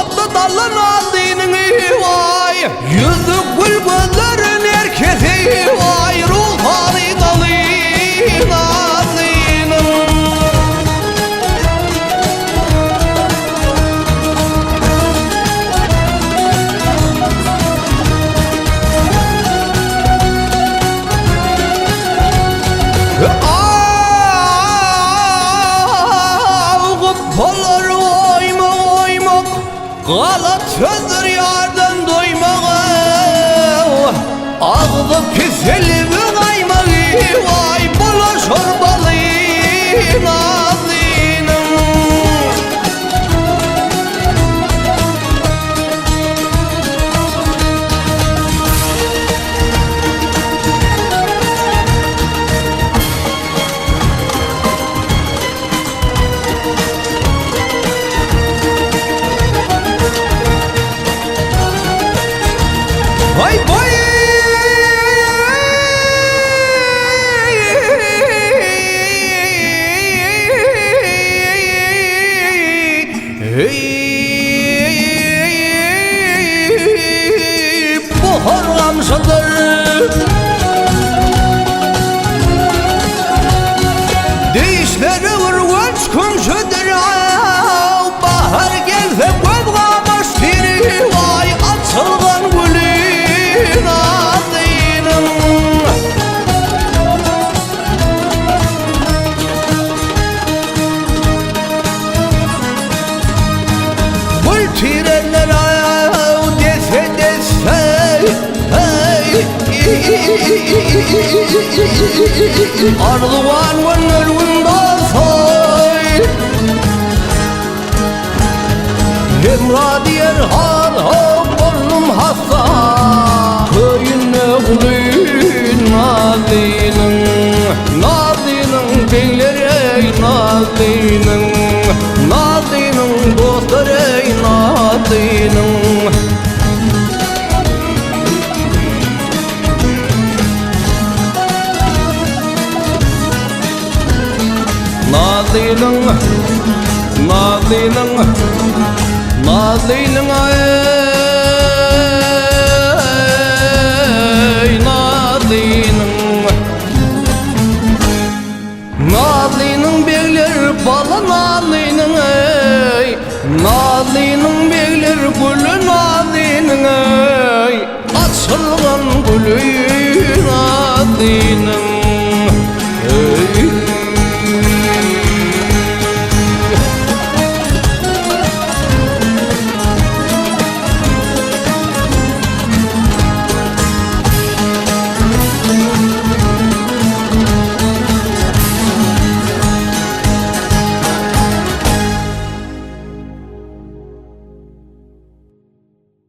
Atly dally Nazlynyň waý. Ýüzi gül gözleri nerkesi waý Rugsary daly Nazlynyň. Bolar oýmak oýmak Galat sözdür ýardan doýmak Agzy piselip gaýmagy Waý bolar şol baly Nazlynyň. Vay vay! Hey, bu horgamşydyr. Dişleri ürgenç kümşüdir Bahar gelse göz gamaşdyr Vay açylgan gülün adynyň. Gül tirenler dese dese hey. Arzuwan günler gün bolsay Hemra diýer hal hop boldum hassa Köyünde gulyn Nazlynyň Nazlynyň begleri ey Nazlynyň Nazlynyň dostlary ey Nazlynyň. Nazlynyň Nazlynyň Nazlynyň eý Nazlynyň Nazlynyň begleri bala Nazlynyň eý.